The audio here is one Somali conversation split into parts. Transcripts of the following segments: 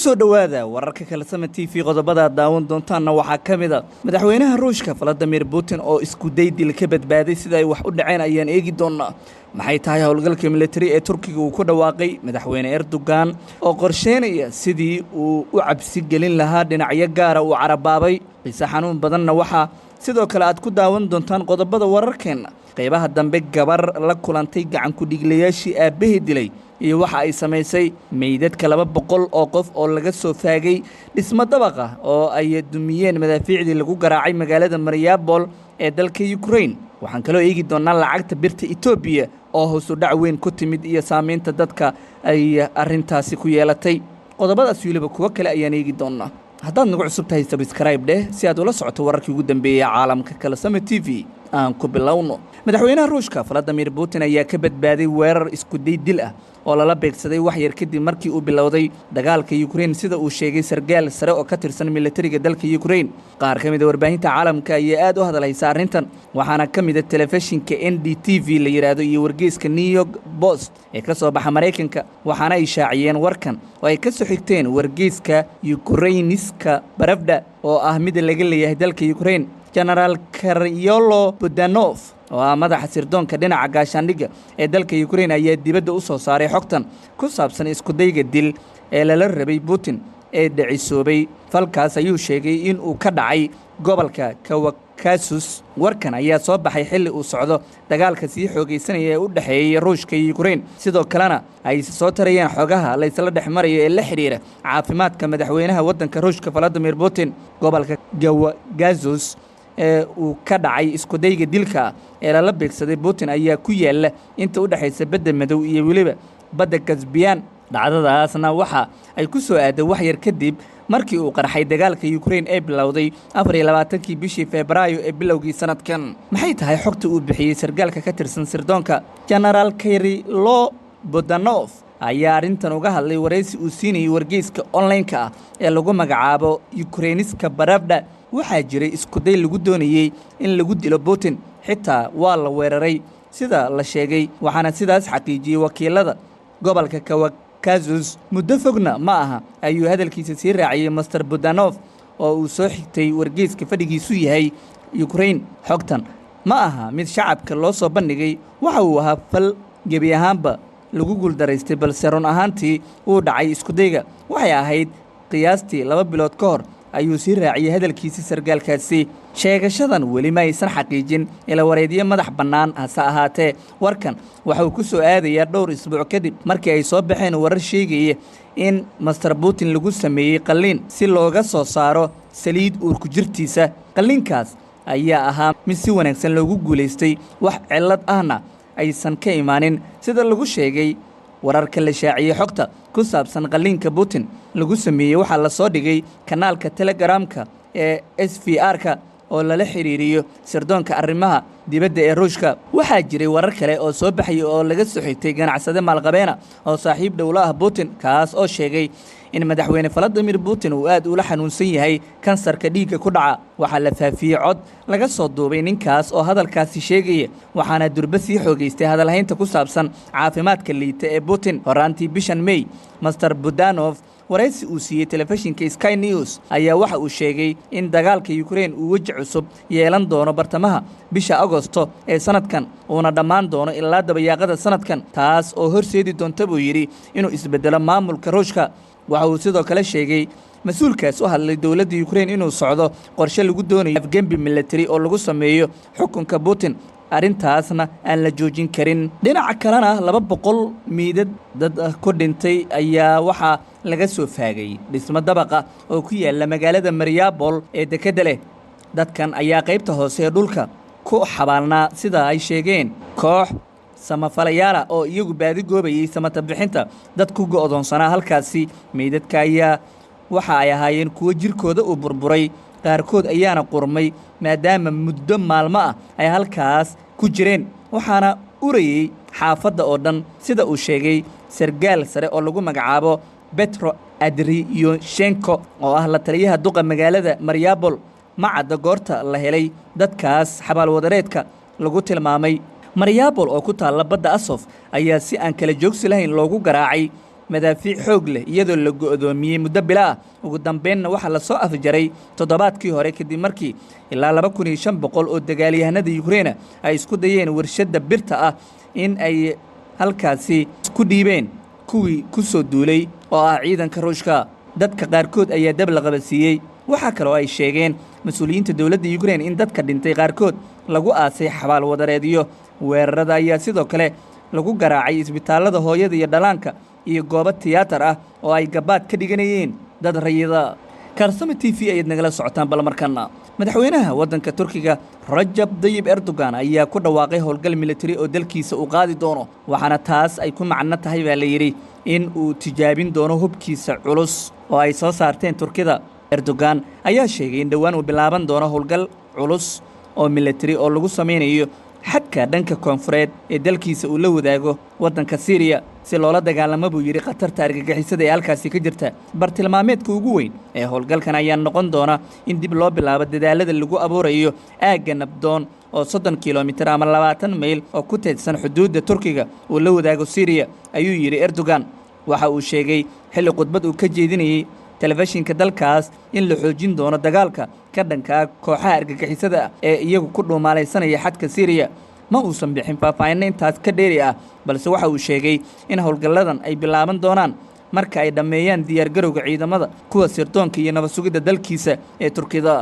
Soo dhowaada wararka Kalsame TV. Qodobada aad daawan doontaanna waxaa ka mid a madaxweynaha Ruushka Vladimir Putin oo isku day dil ka badbaaday. Sida ay wax u dhaceen ayaan eegi doonnaa. Maxay tahay howlgalka militari ee Turkiga uu ku dhawaaqay? Madaxweyne Erdogan oo qorsheynaya sidii uu u cabsi gelin lahaa dhinacyo gaara uu carabaabay. Qiise xanuun badanna waxaa sidoo kale aad ku daawan doontaan qodobada wararkeenna qaybaha dambe, gabar la kulantay gacan ku-dhiiglayaashii aabbahii dilay iyo waxa ay samaysay. Meydadka 200 oo qof oo laga soo faagay dhismo dabaqa oo ay dumiyeen madaafiicdii lagu garaacay magaalada Mariupol ee dalka Ukraine. Waxaan kaloo eegi doonnaa lacagta birta Etoobiya oo hoosu dhac weyn ku timid iyo saamaynta dadka ay arrintaasi ku yeelatay. Qodobadaas weliba kuwo kale ayaan eegi doonnaa. Haddaad nagu cusub tahay, subscribe dheh si aad ula socoto wararkii ugu dambeeyey caalamka. Kalsame TV aan ku bilowno. Madaxweynaha Ruushka Vladimir Putin ayaa ka badbaaday weerar iskuday dil ah oo lala beegsaday wax yar kadib markii uu bilowday dagaalka Ukraine, sida uu sheegay sargaal sare oo ka tirsan militariga dalka Ukraine. Qaar ka mid a warbaahinta caalamka ayaa aad u hadalhaysa arrintan, waxaana ka mid a telefishinka NDTV la yidhaahdo iyo wargeyska New York Post ee ka soo baxa Maraykanka, waxaana ay shaaciyeen warkan oo ay ka soo xigteen wargeyska Ukrainiska Pravda oo ah mid laga leeyahay dalka Ukraine. Genaraal Karyolo Budanof oo ah madaxa sirdoonka dhinaca gaashaandhigga ee dalka Ukraine ayaa dibadda u soo saaray xogtan ku saabsan iskudayga dil ee lala rabay Putin ee dhicisoobay. Falkaas ayuu sheegay in uu ka dhacay gobolka Kawakasus. Warkan ayaa soo baxay xilli uu socdo dagaalka sii xoogaysanaya ee u dhexeeyay Ruushka iyo Ukraine, sidoo kalena ay soo tarayeen xogaha la isla dhex marayo ee la xidhiira caafimaadka madaxweynaha waddanka Ruushka Vladimir Putin. Gobolka Kawakasus ee uu ka dhacay iskudayga dilka ee lala beegsaday Putin ayaa ku yaala inta u dhexaysa Badda Madow iyo weliba Badda Kasbiyan. Dhacdadaasna waxa ay ku soo aaday wax yar kadib markii uu qarxay dagaalka Ukraine ee bilowday 24-kii bishii Febraayo ee bilowgii sanadkan. Maxay tahay xogta uu bixiyey sargaalka ka tirsan sirdoonka? Genaraal Kayrilo Bodanof ayaa arrintan uga hadlay waraysi uu siinayay wargeyska online-ka ah ee lagu magacaabo Ukrainiska Pravda. Waxaa jiray iskuday lagu doonayey in lagu dilo Putin, xitaa waa la weeraray sida la sheegay, waxaana sidaas xaqiijiyey wakiilada gobolka Kawakasus. Muddo fogna ma aha, ayuu hadalkiisa sii raaciyey Mister Budanof oo uu soo xigtay wargeyska fadhigiisu yahay Ukraine. Xogtan ma aha mid shacabka loo soo bandhigay. Waxa uu ahaa fal gebi ahaanba lagu guuldaraystay, balse run ahaantii wuu dhacay iskudayga. Waxay ahayd qiyaastii 2 bilood ka hor, ayuu sii raaciyey hadalkiisii sargaalkaasi. Sheegashadan weli ma aysan xaqiijin ilawareedyo madax bannaan. Hase ahaatee, warkan waxa uu ku soo aadayaa dhowr isbuuc kadib markii ay soo baxeen warar sheegaya in Mister Putin lagu sameeyey qalliin si looga soo saaro saliid uurku jirtiisa. Qalliinkaas ayaa ahaa mid si wanaagsan loogu guulaystay, wax cillad ahna aysan ka imaanin, sida lagu sheegay wararka la shaaciyey. Xogta ku saabsan qalliinka Putin lagu sameeyey waxaa la soo dhigay kanaalka Telegramka ee SVR-ka oo lala xiriiriyo sirdoonka arrimaha dibadda ee Ruushka. Waxaa jiray warar kale oo soo baxayay oo laga soo xigtay ganacsade maalqabeena oo saaxiib dhowla ah Putin, kaas oo sheegay in madaxweyne Vladimir Putin uu aad ula xanuunsan yahay kansarka dhiigga ku dhaca. Waxaa la faafiyey cod laga soo duubay ninkaas oo hadalkaasi sheegaya, waxaana durba sii xoogaystay hadalhaynta ku saabsan caafimaadka liita ee Putin. Horaantii bishan May, Mister Budanof waraysi uu siiyey telefishinka Sky News ayaa waxa uu sheegay in dagaalka Ukraine uu weji cusub yeelan doono bartamaha bisha Agosto ee sanadkan, uuna dhammaan doono ilaa dabayaaqada sanadkan, taas oo horseedi doonta, buu yidhi, inuu isbeddelo maamulka Ruushka. Waxa uu sidoo kale sheegay mas-uulkaas u hadlay dowladda Ukraine inuu socdo qorshe lagu doonayo afgembi military oo lagu sameeyo xukunka Putin, arrintaasna aan la joojin karin. Dhinaca kalena, 200 miidad dad ku dhintay ayaa waxaa laga soo faagay dhismo dabaqa oo ku yaala magaalada Mariupol ee dekedda leh. Dadkan ayaa qaybta hoose ee dhulka ku xabaalnaa, sida ay sheegeen koox samafalayaala oo iyagu baadi goobayay samata bixinta dad ku go'doonsanaa halkaasi. Meydadka ayaa waxa ay ahaayeen kuwo jirkooda uu burburay, qaarkood ayaana qurmay maadaama muddo maalmo ah ay halkaas ku jireen, waxaana urayey xaafadda oo dhan, sida uu sheegay sargaal sare oo lagu magacaabo Petro Adriyoshenko oo ah la taliyaha duqa magaalada Mariupol. Ma cadda goorta la helay dadkaas xabaalwadareedka lagu tilmaamay. Mariupol oo ku taalla badda Asof ayaa si aan kala joogsi lahayn loogu garaacay Madaafiic xoog leh iyadoo la go'doomiyey muddo bilo ah. Ugu dambeynna waxaa lasoo afjaray toddobaadkii hore kadib markii ilaa 2500 oo dagaalyahanada Yukrain ay isku dayeen warshadda birta ah in ay halkaasi isku dhiibeen kuwii ku soo duulay oo ah ciidanka Ruushka. Dadka qaarkood ayaa dab la qabadsiiyey. Waxaa kaloo ay sheegeen mas-uuliyiinta dowladda Yukrain in dadka dhintay qaarkood lagu aasay xabaal wadareedyo. Weerarada ayaa sidoo kale lagu garaacay isbitaallada hooyada iyo dhallaanka iyo goobo tiyaatar ah oo ay gabaad ka dhiganayeen dad rayida. Kaarsame TV ayaad nagala socotaan. Bal markana madaxweynaha waddanka Turkiga Rajab Dayib Erdogan ayaa ku dhawaaqay howlgal militari oo dalkiisa uu qaadi doono, waxaana taas ay ku macno tahay baa la yidhi in uu tijaabin doono hubkiisa culus oo ay soo saarteen Turkida. Erdogan ayaa sheegay in dhowaan uu bilaaban doono howlgal culus oo militari oo lagu samaynayo xadka dhanka koonfureed ee dalkiisa uu la wadaago waddanka Siiriya si loola dagaalamo buu yidhi khatarta argagixisada ee halkaasi ka jirta. Bartilmaameedka ugu weyn ee howlgalkan ayaa noqon doona in dib loo bilaabo dadaalada lagu abuurayo aagga nabdoon oo 30 kilomitir ama 20 mayl oo ku teedsan xuduudda Turkiga uu la wadaago Siiriya, ayuu yidhi Erdogan. Waxa uu sheegay xilli khudbad uu ka jeedinayey telefishinka dalkaas in la xoojin doono dagaalka ka dhanka ah kooxaha argagixisada ah ee iyagu ku dhuumaalaysanaya xadka Siiriya. Ma uusan bixin faahfaahinno intaas ka dheeri ah, balse waxa uu sheegay in howlgalladan ay bilaaban doonaan marka ay dhammeeyaan diyaargarowga ciidamada kuwa sirdoonka iyo nabad sugidda dalkiisa ee Turkida.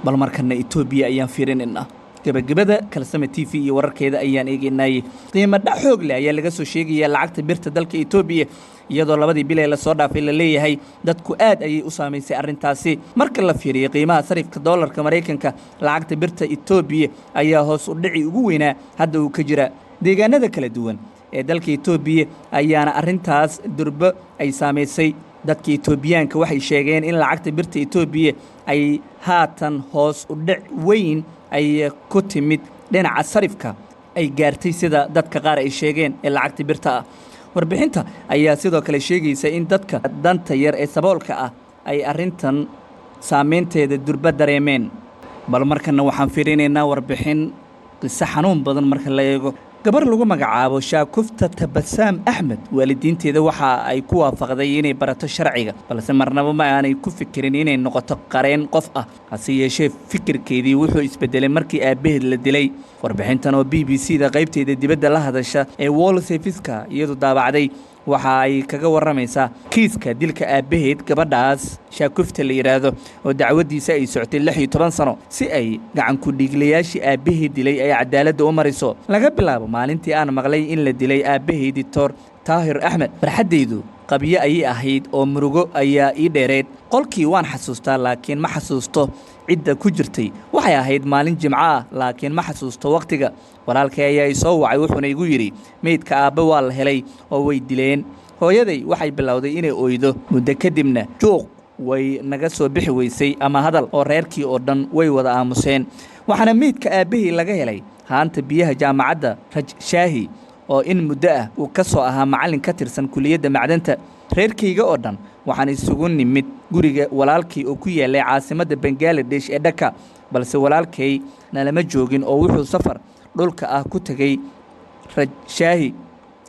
Bal markana Etoobiya ayaan fiirinaynaa. Gebagabada Kalsame TV iyo wararkeeda ayaan eegaynay. Qiimo dhac xoog leh ayaa laga soo sheegayaa lacagta birta dalka Etoobiya, iyadoo labadii bil ee lasoo dhaafay la leeyahay dadku aad ayay u saamaysay arrintaasi. Marka la fiiriyo qiimaha sarifka doolarka Maraykanka, lacagta birta Etoobiya ayaa hoos u dhici ugu weynaa hadda uu ka jira deegaanada kala duwan ee dalka Etoobiya, ayaana arrintaas durbo ay saamaysay. Dadka Etoobiyaanka waxay sheegeen in lacagta birta Etoobiya ay haatan hoos u dhic weyn ay ku timid dhinaca sarifka ay gaartay, sida dadka qaar ay sheegeen ee lacagta birta ah. Warbixinta ayaa sidoo kale sheegaysa in dadka danta yar ee saboolka ah ay arrintan saameynteeda durba dareemeen. Bal markana waxaan fiirinaynaa warbixin qiso xanuun badan marka la eego. Gabar lagu magacaabo Shaakufta Tabasaam Axmed, waalidiinteeda waxa ay ku waafaqday inay barato sharciga, balse marnaba ma aanay ku fikirin inay noqoto qareen qof ah. Hase yeeshee fikirkeedii wuxuu isbedelay markii aabbaheed la dilay. Warbixintan oo BBC da qaybteeda dibadda la hadasha ee Wall Serviceka iyadu daabacday waxa ay kaga warramaysaa kiiska dilka aabbaheed gabadhaas Shaakufta la yidhaahdo, oo dacwaddiisa ay socotay 16 sano si ay gacan ku-dhiiglayaashii aabbaheed dilay ay cadaaladda u mariso. Laga bilaabo maalintii aan maqlay in la dilay aabbahay Doctor Taahir Axmed, farxaddaydu qabyo ayay ahayd oo murugo ayaa ii dheereed. Qolkii waan xasuustaa, laakiin ma xasuusto cidda ku jirtay. Waxay ahayd maalin Jimco ah, laakiin ma xasuusto wakhtiga. Walaalkay ayaa i soo wacay, wuxuuna igu yidhi meydka aabbe waa la helay oo way dileen. Hooyaday waxay bilowday inay oydo. Muddo kadibna juuq way naga soo bixi weysay ama hadal, oo reerkii oo dhan way wada aamuseen. Waxaana meydka aabbahii laga helay haanta biyaha jaamacadda Rajshaahi, oo in muddo ah uu ka soo ahaa macallin ka tirsan kuliyadda macdanta. Reerkayga oo dhan waxaan isugu nimid guriga walaalkay oo ku yaalay caasimadda Bangaladesh ee Dhaka, balse walaalkay nalama joogin oo wuxuu safar dhulka ah ku tegey Rajshaahi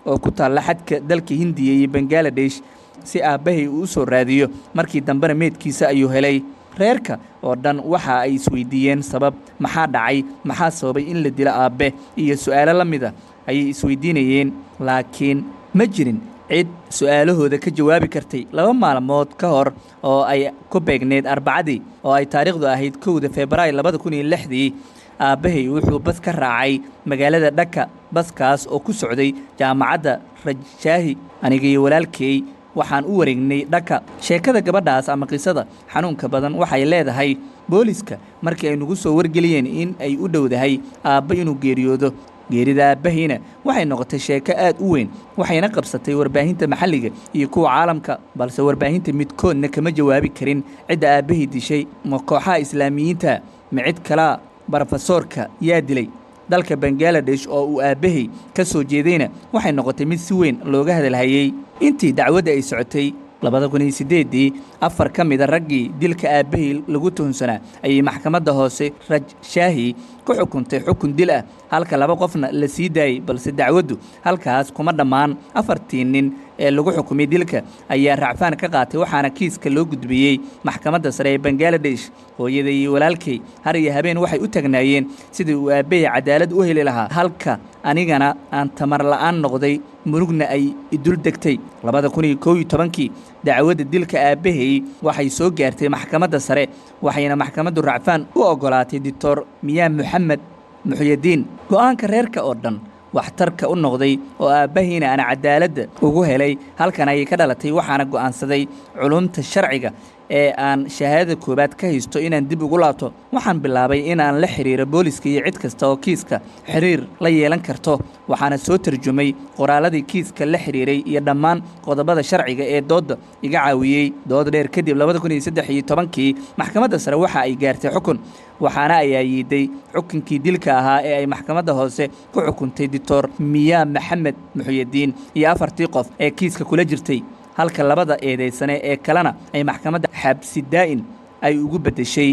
oo ku taalla xadka dalka Hindiya iyo Bangaladesh si aabbahay uu u soo raadiyo. Markii dambena meydkiisa ayuu helay. Reerka oo dhan waxa ay isweydiiyeen sabab, maxaa dhacay, maxaa sababay in la dilo aabbe iyo su'aalo la mida ayay isweydiinayeen, laakiin ma jirin cid su'aalahooda ka jawaabi kartay. 2 maalmood ka hor oo ay ku beegneyd Arbacadii oo ay taariikhdu ahayd 1da Febraayo 2006dii, aabbahay wuxuu bas ka raacay magaalada Dhaka, baskaas oo ku socday jaamacadda Rajshaahi. Aniga iyo walaalkey waxaan u wareegnay Dhaka. Sheekada gabadhaas ama qisada xanuunka badan waxay leedahay booliska markii ay nagu soo wargeliyeen in ay u dhowdahay aabba inuu geeriyoodo. Geerida aabbahayna waxay noqotay sheeko aad u weyn, waxayna qabsatay warbaahinta maxalliga iyo kuwa caalamka, balse warbaahinta midkoodna kama jawaabi karin cidda aabbahii dishay. Ma kooxaha Islaamiyiinta? Ma cid kalaa? Barofesoorka yaa dilay? Dalka Bangaladesh oo uu aabbahay ka soo jeedayna waxay noqotay mid si weyn looga hadalhayey. Intii dacwadda ay socotay 2008dii, 4 ka mida raggii dilka aabbahay lagu tuhunsanaa ayay maxkamadda hoose Rajshaahi ku xukuntay xukun dil ah, halka 2 qofna la sii daayay. Balse dacwaddu halkaas kuma dhammaan. 4tii nin ee lagu xukumay dilka ayaa racfaan ka qaatay, waxaana kiiska loo gudbiyey maxkamadda sare ee Bangladesh. Hooyaday iyo walaalkay har iyo habeen waxay u tagnaayeen sidii uu aabbahay cadaalad u heli lahaa, halka anigana aan tamar la'aan noqday, murugna ay idul degtay. 2011kii dacwadda dilka aabbahay waxay soo gaartay maxkamadda sare, waxayna maxkamaddu racfaan u oggolaatay Doctor Miyaa Maxamed Muxyidiin. Go'aanka reerka oo dhan waxtarka u noqday oo aabbahiina aan cadaaladda ugu helay halkan ayay ka dhalatay. Waxaana go'aansaday culumta sharciga ee aan shahaadada koowaad ka haysto inaan dib ugu laabto. Waxaan bilaabay inaan la xiriiro booliska iyo cid kasta oo kiiska xiriir la yeelan karto. Waxaana soo tarjumay qoraaladii kiiska la xiriiray iyo dhammaan qodobada sharciga ee doodda iga caawiyey. Dood dheer kadib 2013kii maxkamadda sare waxa ay gaartay xukun, waxaana ay ayiiday xukunkii dilka ahaa ee ay maxkamadda hoose ku xukuntay Doctor Miyaa Maxamed Muxyidiin iyo 4tii qof ee kiiska kula jirtay, halka 2da eedeysane ee kalena ay maxkamadda xabsi daa'in ay ugu beddeshay.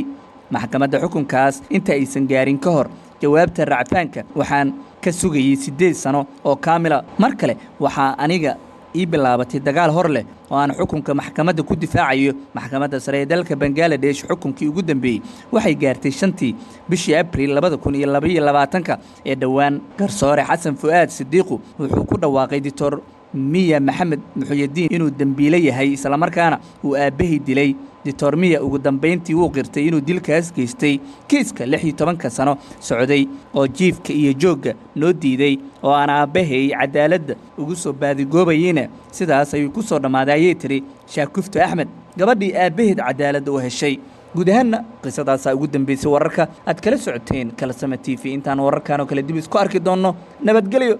Maxkamadda xukunkaas inta aysan gaarin ka hor jawaabta racfaanka waxaan ka sugayey 8 sano oo kaamila. Mar kale waxaa aniga ii bilaabatay dagaal hor leh oo aan xukunka maxkamadda ku difaacayo. Maxkamadda sare ee dalka Bangladesh xukunkii ugu dambeeyey waxay gaartay 5tii bishii Abriil 2022 ee dhowaan. Garsoore Xasan Fu'aad Sidiiqu wuxuu ku dhawaaqay Doctor Miya Maxamed Muxyidiin inuu dembiile yahay, islamarkaana uu aabbahay dilay. Doctor Miya ugu dambeyntii wuu qirtay inuu dilkaas geystay. Kiiska 16ka sano socday oo jiifka iyo joogga noo diiday oo aan aabbahay cadaaladda ugu soo baadigoobayeyna sidaas ayuu ku soo dhammaaday, ayay tiri Shaakufto Axmed, gabadhii aabbaheed cadaaladda u heshay. Guud ahaanna qisadaasaa ugu dambeysay wararka aad kala socoteen Kalsame TV. Intaan wararkan oo kale dib isku arki doonno, nabadgelyo.